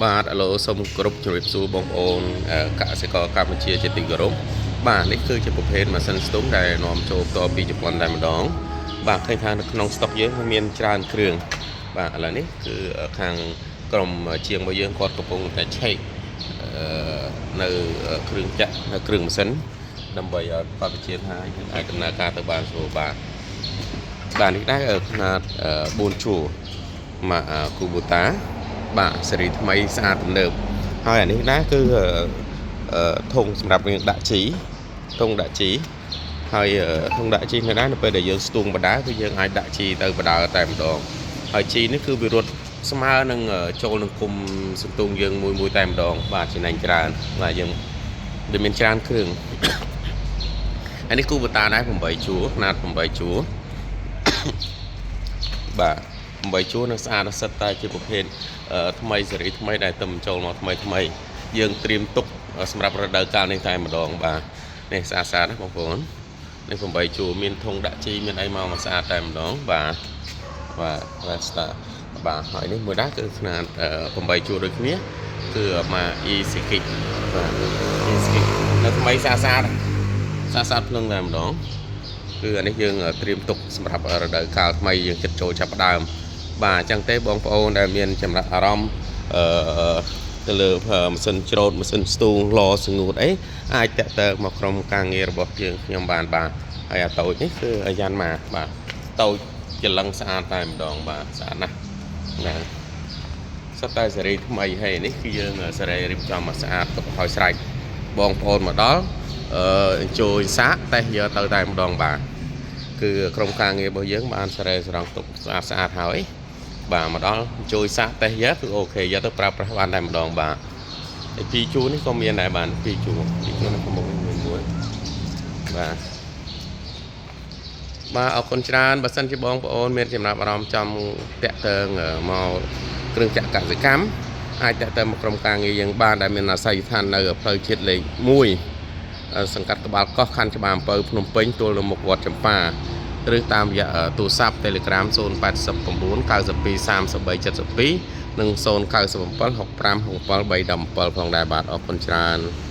បាទអាឡូសូមគោរពជំរាបសួរបងប្អូនកសិករកម្ពុជាជាទីគោរពបាទនេះគឺជាប្រភេទម៉ាស៊ីនស្ទូងដែលនាំចូលផ្ទាល់ពីជប៉ុនតែម្ដងបាទឃើញថានៅក្នុងស្តុកយើងមានច្រើនគ្រឿងបាទឥឡូវនេះគឺខាងក្រុមជាងរបស់យើងគាត់កំពុងតែឆែកនៅគ្រឿងចាក់នៅគ្រឿងម៉ាស៊ីនដើម្បីឲ្យគាត់បញ្ជាថាយើងអាចដំណើរការទៅបានស្រួលបាទបាទនេះដែរខ្នាត4ជួរម៉ាកគូបូតាបាទសេរីថ្មីស្អាតទំនើបហើយអានេះដែរគឺធុងសម្រាប់យើងដាក់ជីធុងដាក់ជីហើយធុងដាក់ជីនេះដែរនៅពេលដែលយើងស្ទូងបដាគឺយើងអាចដាក់ជីទៅបដាតែម្ដងហើយជីនេះគឺវារត់ស្មើនឹងចូលនឹងគុំសន្ទូងយើងមួយមួយតែម្ដងបាទចំណេញច្រើនបាទយើងវាមានច្រើនគ្រឿងអានេះគូបតាដែរ8ជួរខ្នាត8ជួរបាទ8ជួរនឹងស្អាតសិតតែជាប្រភេទថ្មីសេរីថ្មីដែលទៅចូលមកថ្មីថ្មីយើងត្រៀមទុកសម្រាប់រដូវកាលនេះតែម្ដងបាទនេះស្អាតស្អាតណាបងប្អូននេះ8ជួរមានធុងដាក់ជីមានអីមកស្អាតតែម្ដងបាទបាទបាទស្តាបាទហើយនេះមួយដែរគឺខ្នាត8ជួរដូចគ្នាគឺមក Easy Kick បាទ Easy Kick នៅថ្មីស្អាតស្អាតស្អាតស្អាតភ្លឹងតែម្ដងគឺអានេះយើងត្រៀមទុកសម្រាប់រដូវកាលថ្មីយើងចិត្តចូលចាប់ផ្ដើមបាទអញ្ចឹងទេបងប្អូនដែលមានចំណាប់អារម្មណ៍អឺទៅលើម៉ាស៊ីនច្រូតម៉ាស៊ីនស្ទូងឡស្ងួតអីអាចតាក់ទងមកក្រុមការងាររបស់យើងខ្ញុំបានបាទហើយអាតូចនេះគឺអាយ៉ាន់ម៉ាបាទតូចច្រឡឹងស្អាតតែម្ដងបាទស្អាតណាស់ណាសុទ្ធតែសេរីថ្មីហើយនេះគឺយើងសេរីរៀបចំមកស្អាតទុកឲ្យស្រេចបងប្អូនមកដល់អឺចូលសាកតេស្តយកទៅតែម្ដងបាទគឺក្រុមការងាររបស់យើងបានសេរីស្រង់ទុកស្អាតស្អាតហើយបាទមកដល់ជួយសាកតេស្តយកគឺ OK យកទៅប្រើប្រាស់បានតែម្ដងបាទឯពីរជួរនេះក៏មានដែរបាទពីរជួរពីរជួរនៅខាងមុខនេះមួយមួយបាទបាទអរគុណច្រើនបើសិនជាបងប្អូនមានចំណាប់អារម្មណ៍ចំតាក់ទងមកគ្រឿងចក្រកសិកម្មអាចតាក់ទងមកក្រុមការងារយើងបានដែលមានអាស័យដ្ឋាននៅផ្លូវជាតិលេខ1សង្កាត់ក្បាលកោះខណ្ឌច្បារអំពៅភ្នំពេញទល់នៅមុខវត្តចម្ប៉ាឬតាមរយៈទូរស័ព្ទ Telegram 089 92 33 72និង097 65 67 317ផងដែរបាទអរគុណច្រើន។